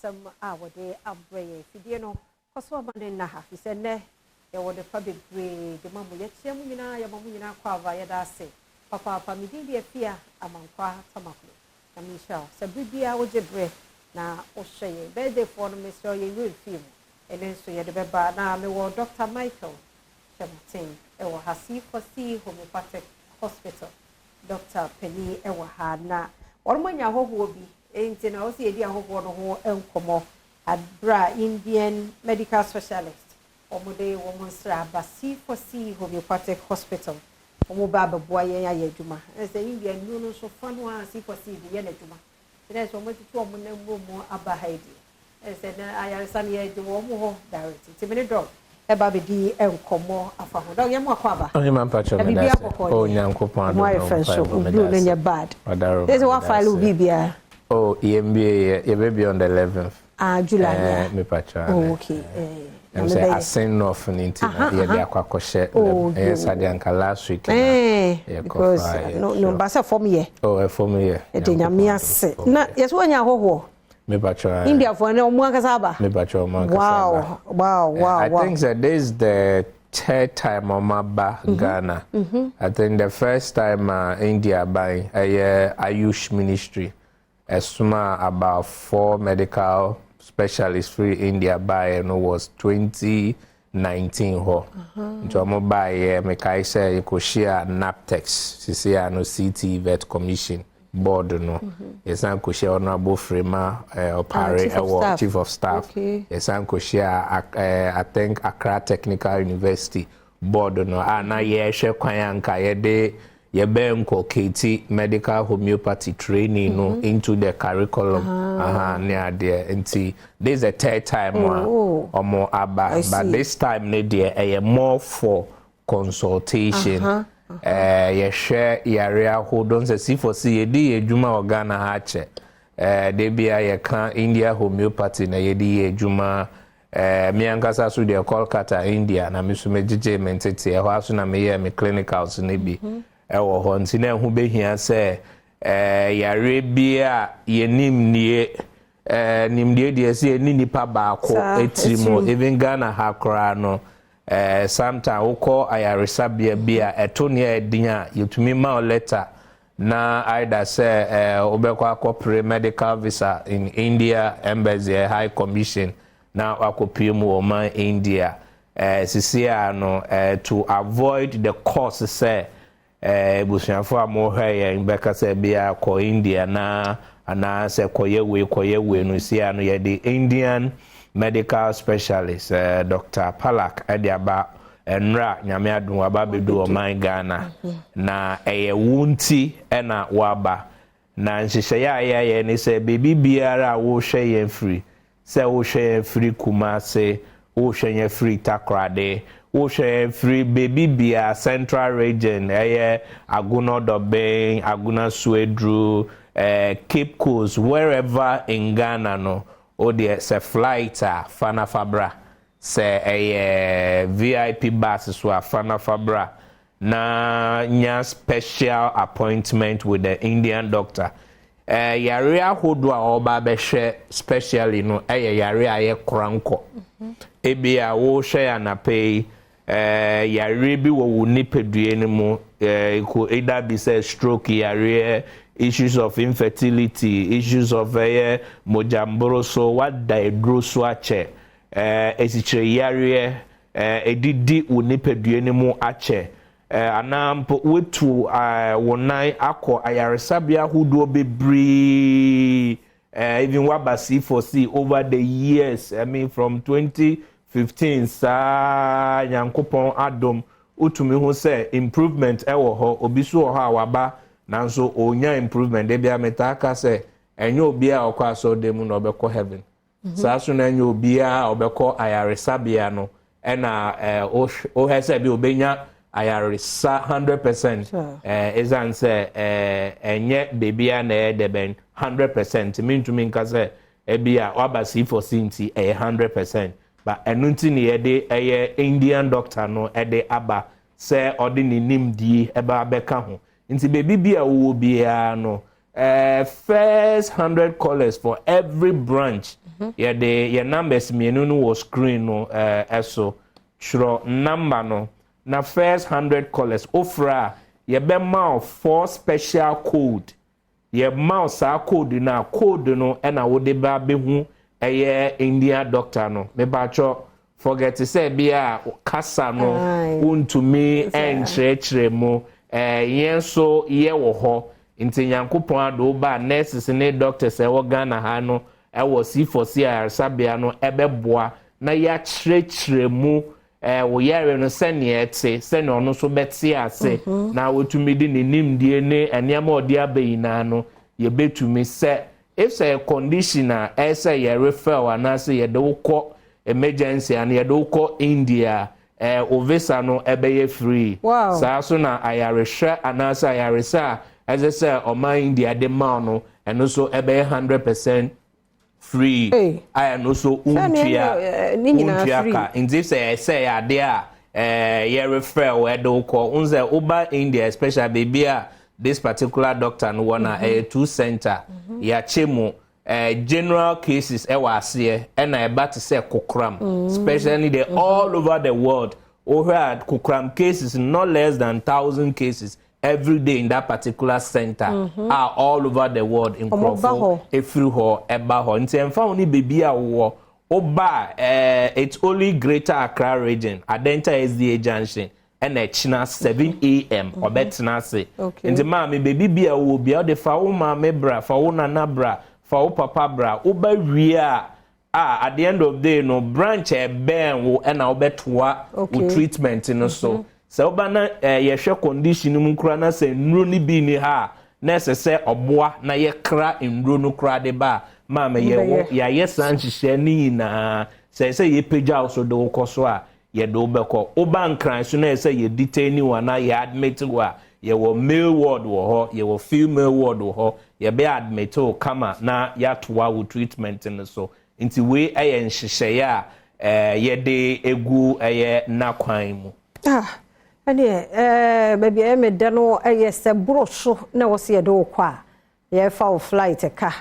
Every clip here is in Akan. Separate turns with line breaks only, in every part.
Nsɛm a wɔde abrɛ yɛn fidie no kɔ so ama ne nna ha fi sɛ nnɛ yɛwɔ ne fa bebree de ma mo. Yɛkyia mu nyinaa, yɛma mo nyinaa kɔ ava. Yɛda ase papaapa. Medin de Afia Amankwa Tamaklo na menhyira wo sɛ bere biara wogye berɛ na wohwɛ yɛn. Birthdayfoɔ no, mesrɛ yɛn werɛ mfie mu. Ɛno nso yɛde bɛba na mewɔ Dr Michael Kyɛmɔten ɛwɔ ha, C4C Homeopathic Hospital. Dr panyin ɛwɔ ha na wɔn anya ahɔhoɔ bi, nti na wɔsi yɛdi ahɔhoɔ no ho nkɔmɔ abira. Indian medical specialist, wɔn de wɔn nsra aba C4C Homeopathic Hospital. Wɔn ba abɛboa yɛn ayɛ adwuma. Ɛsɛ India nnuro no nso fa no a C4C de yɛ n'adwuma. Ɛnɛ sɛ wɔn atutu wɔn nam mu aba ha yi deɛ, ɛsɛ na ayaresa no yɛgye wɔn hɔ direct, nti mene Doc ɛba abɛdi nkɔmɔ afa ho. Doc, yɛn mu akɔ aba.
Ɔnyɛ mpakyɛ.
Na biribi akɔkɔ.
O Nyankopɔn.
Mo ayɛ fɛ nso, blue no nyɛ bad. Sɛ wa file wo biribiara?
Oh, yɛmbie, yɛbɛbie on the 11th.
Ah, July.
Yeah, mepakyɛ.
Oh, okay.
Ɛm sɛ Assin North no, nti na yɛde akɔ akɔhyɛ. Ɛyɛ sadeɛ anka last week na
because no ba sɛ fam yɛ.
Oh, ɛfam yɛ.
Ɛde Nyame ase na yɛsɛ wɔnya ahɔhoɔ.
Mepakyɛ.
Indiafoɔ no, ɔmo ankasa aba.
Mepakyɛ, ɔmo ankasa aba.
Wow.
I think that this is the third time ɔmo aba Ghana. I think the first time India ban ɛyɛ Ayush Ministry ɛsoma about four medical specialists firi India baeɛ no was 2019 hɔ. Nti ɔmo baeɛ, mekae sɛ yɛkɔhyia NABTEB, sisi a no CTVET Commission board no. Yɛsan kɔhyia Honourable Frema Opare ɛwɔ chief of staff. Yɛsan kɔhyia I think Accra Technical University board no a na yɛrehwɛ kwan anka yɛde yɛbɛ inculcate medical homeopathy training no into the curriculum aha ne adeɛ. Nti this is the third time a ɔmo aba, but this time ne deɛ, ɛyɛ more for consultation. Yɛhwɛ yare ahodoɔ sɛ C4C yɛdi yɛ adwuma wɔ Ghana ha akyɛ. De bia yɛka India homeopathy na yɛde yɛ adwuma. Me ankasa so deɛ, Kolkata, India na me so megyegye me ntete ɛhɔ aso na meyɛ me clinicals no bi ɛwɔ hɔ. Nti na ɛho bɛhia sɛ yare bi a yɛnim nie, nimdeɛ deɛ sɛ yɛni nipa baako etiri mu. Even Ghana ha koraa no, sometimes wokɔ ayaresabea bi a ɛto nea ɛdin a yɛtumi ma wo letter na either sɛ wobɛkɔ akɔpere medical visa in India Embassy, High Commission, na wakɔpie mu wɔ man India. Sisi a no, to avoid the cost sɛ ebusuafo a mohwɛ yɛn bɛka sɛ bia kɔ India na anaasɛ kɔyɛ wei, kɔyɛ wei no, si a no yɛde Indian medical specialist Dr Palak ɛde aba. Nnra Nyame adum waba abɛdu ɔman Ghana na ɛyɛ wo nti ɛna waba. Na nhyehyɛeɛ a yɛayɛ ne sɛ beebi biara a wohwɛ yɛn firi, sɛ wohwɛ yɛn firi Kumase, wohwɛ yɛn firi Takoradi, wohwɛ yɛn firi beebi bia, Central Region, ɛyɛ Agona Dɔbɛn, Agona Sueduru, Cape Coast, wherever in Ghana no, o deɛ sɛ flight a, fa na fa bra. Sɛ ɛyɛ VIP bus so a, fa na fa bra na nya special appointment with the Indian doctor. Yare ahodoɔ a ɔba abɛhwɛ specially no, ɛyɛ yare a yɛ korankɔ. Ebi a wɔrehwɛ yɛ anapa yi, yare bi wɔ wo nipadua no mu, ko either bi sɛ stroke yareɛ, issues of infertility, issues of ɛyɛ mogyamboro so, wada eduro so akyɛ, esikyire yareɛ, edidi wo nipadua no mu akyɛ, anaa mpo wetu wo nan akɔ ayaresabea ahodoɔ bebree, even waba C4C over the years, I mean from 2015 saa, Nyankopɔn adom, wotumi ho sɛ improvement ɛwɔ hɔ. Obi so wɔ hɔ a waba nanso onya improvement. De bia metaa ka sɛ ɛnyɛ obi a ɔkɔ asɔredan mu na ɔbɛkɔ heaven. Saa so na ɛnyɛ obiara a ɔbɛkɔ ayaresabea no ɛna wohɛ sɛ bi obɛnya ayaresa 100%. Ɛsiane sɛ ɛnyɛ beebi a na ɛyɛ dɛbɛn 100%, mintumi nka sɛ ebi a waba C4C nti ɛyɛ 100%. But ɛno nti ne yɛde ɛyɛ Indian doctor no ɛde aba sɛ ɔde ne nimdie ɛba abɛka ho. Nti beebi bi a wɔwɔ biara no, First 100 callers for every branch, yɛde yɛ numbers mmienu no wɔ screen no ɛso. Twerɛ number no na first 100 callers ofra a, yɛbɛma wo four special code. Yɛma wo saa code no a, code no ɛna wode ba bɛhu ɛyɛ India doctor no. Mebatwɔ, forget sɛ bi a kasa no wontumi ɛnkyerɛkyerɛ mu. Yɛn nso yɛwɔ hɔ, nti Nyankopɔn ado ba, nurses ne doctors ɛwɔ Ghana ha no, ɛwɔ C4C ayaresabea no, ɛbɛboa na yɛakyerɛkyerɛ mu wo yare no sɛnea ɛte, sɛnea ɔno nso bɛte ase na wotumi de ne nimdie ne nneɛma a ɔde aba nyinaa no. Yɛbɛtumi sɛ if sɛ condition a ɛsɛ yɛ refer anaasɛ yɛde wo kɔ emergency ana yɛde wo kɔ India, o visa no ɛbɛyɛ free. Saa so na ayarehwɛ anaasɛ ayaresa a ɛsɛ sɛ ɔman India de ma no, ɛno nso ɛbɛyɛ 100% free a ɛno nso wontua ka. Nti sɛ ɛsɛ yɛ adeɛ a yɛ refer wo, ɛde wo kɔ n sɛ woba India, especially beebi a this particular doctor no wɔ na ɛyɛ two center yɛakyɛ mu. General cases ɛwɔ aseɛ, ɛna ɛba te sɛ kokoram, especially the all over the world. Wohwɛ a, kokoram cases not less than 1,000 cases every day in that particular center a all over the world nkurɔfo efiri hɔ ɛba hɔ. Nti ɛnfa ho ne beebi a wowɔ, woba, it's only Greater Accra Region, Adenta SDA Junction, ɛna ɛkyina 7 a.m. ɔbɛtena ase. Nti maame, beebi bi a wowɔ bia, ɔde fa wo maame bra, fa wo nana bra, fa wo papa bra. Woba wie a, at the end of the day no, branch ɛbɛn wo ɛna wobɛtoa wo treatment no so. Sɛ woba na yɛhwɛ condition no mu koraa na sɛ nnuro no bi ni ha a, na ɛsɛ sɛ ɔboa na yɛkra nnuro no koraa de ba a, maame, yɛwɔ yɛayɛ saa nhyehyɛ ne nyinaa. Sɛ yɛpagya wo so de wo kɔ so a, yɛde wo bɛkɔ. Woba Nkran so na ɛsɛ yɛ detain wo anaa yɛ admit wo a, yɛwɔ male ward wɔ hɔ, yɛwɔ female ward wɔ hɔ. Yɛbɛ admit wo kama na yɛatoa wo treatment no so. Nti wei ɛyɛ nhyehyɛeɛ a yɛde egu ɛyɛ n'akwan mu.
Ah, ɛneɛ baabi a ɛyɛ me dɛ no ɛyɛ sɛ boro so na ɛwɔ sɛ yɛde wo kɔ a, yɛfa wo flight ka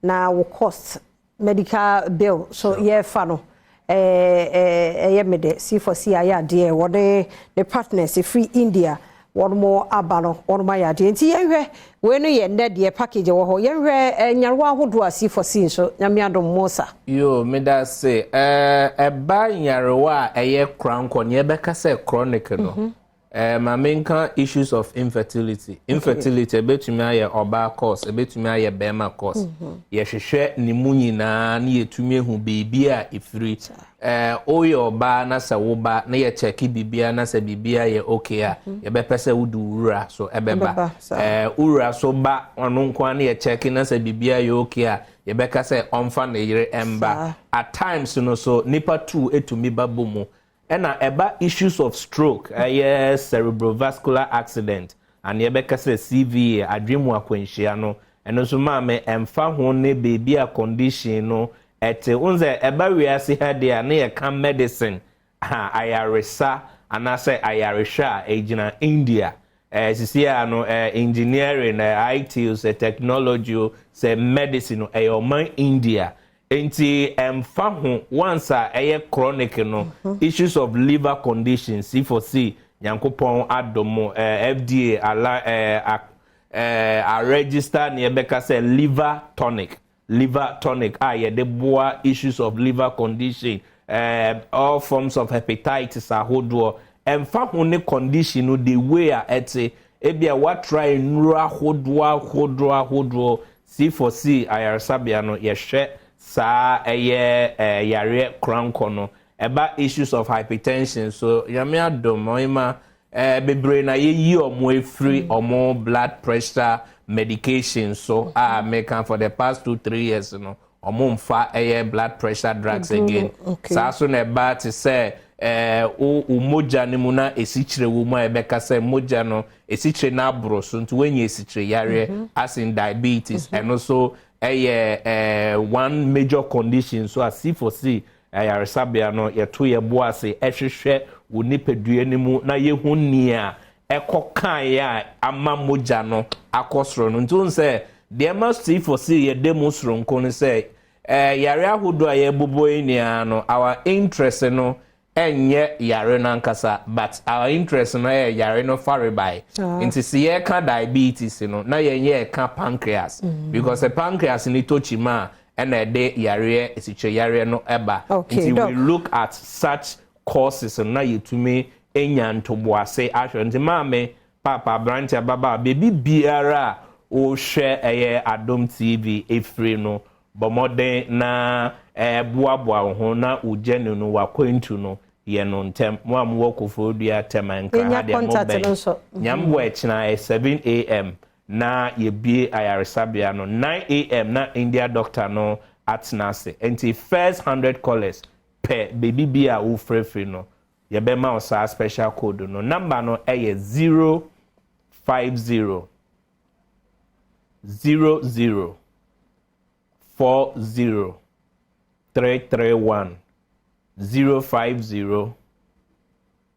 na wo cost medical bill so yɛfa no. Ɛyɛ me dɛ C4C ayɛ adeɛ. Wɔde ne partners ɛfiri India wɔn mo aba no, wɔn mo ayɛ adeɛ. Nti yɛnhwɛ wei no yɛ nnɛ deɛ package wɔ hɔ. Yɛnhwɛ nyarewa ahodoɔ a C4C nso, Nyame adom, mo sa.
Yo, meda se ɛba nyarewa a ɛyɛ korankɔ, nea ɛbɛka sɛ chronic no, maame, nka issues of infertility. Infertility ɛbɛtumi ayɛ ɔbaa cause, ɛbɛtumi ayɛ bɛrima cause. Yɛhwehwɛ ne mu nyinaa ne yɛtumi ehu beebi a efiri. Woyɛ ɔbaa na sɛ woba na yɛkyɛke biribiara na sɛ biribiara yɛ okay a, yɛbɛpɛ sɛ wode wura so ɛbɛba. Wura so ba ɔno nko ara na yɛkyɛke na sɛ biribiara yɛ okay a, yɛbɛka sɛ ɔmfa ne yere ɛmba. At times no so, nipa two etumi ba bɔ mu. Ɛna ɛba issues of stroke, ɛyɛ cerebrovascular accident and yɛbɛka sɛ CVA, adwene mu akwanhyia no, ɛno nso, maame, ɛmfa ho ne beebi a condition no ɛte n sɛ ɛba wiase ha deɛ a, ne yɛka medicine ha, ayaresa anaasɛ ayarehwɛ a ɛgyina India. Sisi a no, engineering, IT o, sɛ technology o, sɛ medicine o, ɛyɛ ɔman India. Nti ɛmfa ho, once a ɛyɛ chronic no, issues of liver condition, C4C, Nyankopɔn adom, FDA ala a register ne yɛbɛka sɛ liver tonic. Liver tonic a yɛde boa issues of liver condition, all forms of hepatitis ahodoɔ. Ɛmfa ho ne condition no, the way a ɛte, ebi a watra nnuro ahodoɔ ahodoɔ ahodoɔ, C4C ayaresabea no, yɛhwɛ saa ɛyɛ yareɛ korankɔ no. Ɛba issues of hypertension so, Nyame adom, ɔyima bebree na yɛyi ɔmo efiri ɔmo blood pressure medication so a meka for the past 2-3 years no, ɔmo nfa ɛyɛ blood pressure drugs again. Saa so na ɛba te sɛ wo mogya no mu na esikyire wɔ mu a, yɛbɛka sɛ mogya no esikyire no aboro so, nti wɔnyɛ esikyire yareɛ, as in diabetes. Ɛno so ɛyɛ one major condition so a C4C ayaresabea no yɛto yɛ bo ase ɛhwehwɛ wɔ nipadua no mu na yɛhu nea ɛkɔ kaeɛ a ama mogya no akɔ soro no. Nti wɔn sɛ Deɛ ma C4C yɛde mu soronko no sɛ yare ahodoɔ a yɛbobɔ yi nyinaa no, our interest no ɛnyɛ yare no ankasa, but our interest no ɛyɛ yare no farebae. Nti sɛ yɛka diabetes no na yɛn yɛka pancreas, because sɛ pancreas ni to kyima a, ɛna ɛde yareɛ, esikyire yareɛ no ɛba. Nti we look at such causes na yɛtumi enya ntoboase ahwɛ. Nti maame, papa, aberante, ababaawa, beebi biara a wɔrehwɛ ɛyɛ Adom TV efiri no, bɔ mmɔden na ɛboaboa wo ho na wo journey no, wakwantu no, yɛ no ntɛm. Mo a mowɔ Koforidua, Tema, Nkra ha deɛ, mobɛn Nyamboa. Ɛkyena ɛ 7 a.m. na yɛbie ayaresabea no, 9 a.m. na India doctor no atena ase. Nti first 100 callers pɛ, beebi bi a wofirafiri no, yɛbɛma wo saa special code no. Number no ɛyɛ 050 00 40 331, 050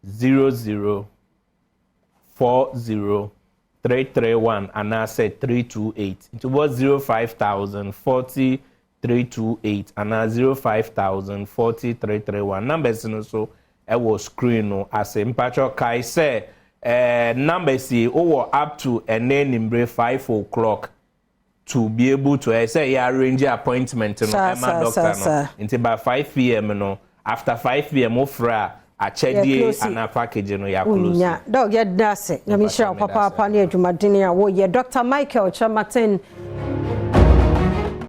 00 40 331 anaasɛ 328. Nti wɔ 050 40 328 anaa 050 40 331. Numbers no so ɛwɔ screen no ase. Mpatwɔ, kae sɛ numbers yi wowɔ up to ɛnɛ nimbre 5 o'clock to be able to sɛ yɛ arrange appointment no ɛma doctor no. Nti by 5 p.m. no, after 5 p.m. wofrɛ a, akyɛdeɛ anaa package no yɛ close.
Doc, yɛda ase. Nyame hyira wo papaapa ne adwumadene a woyɛ. Dr Michael Kyerematen.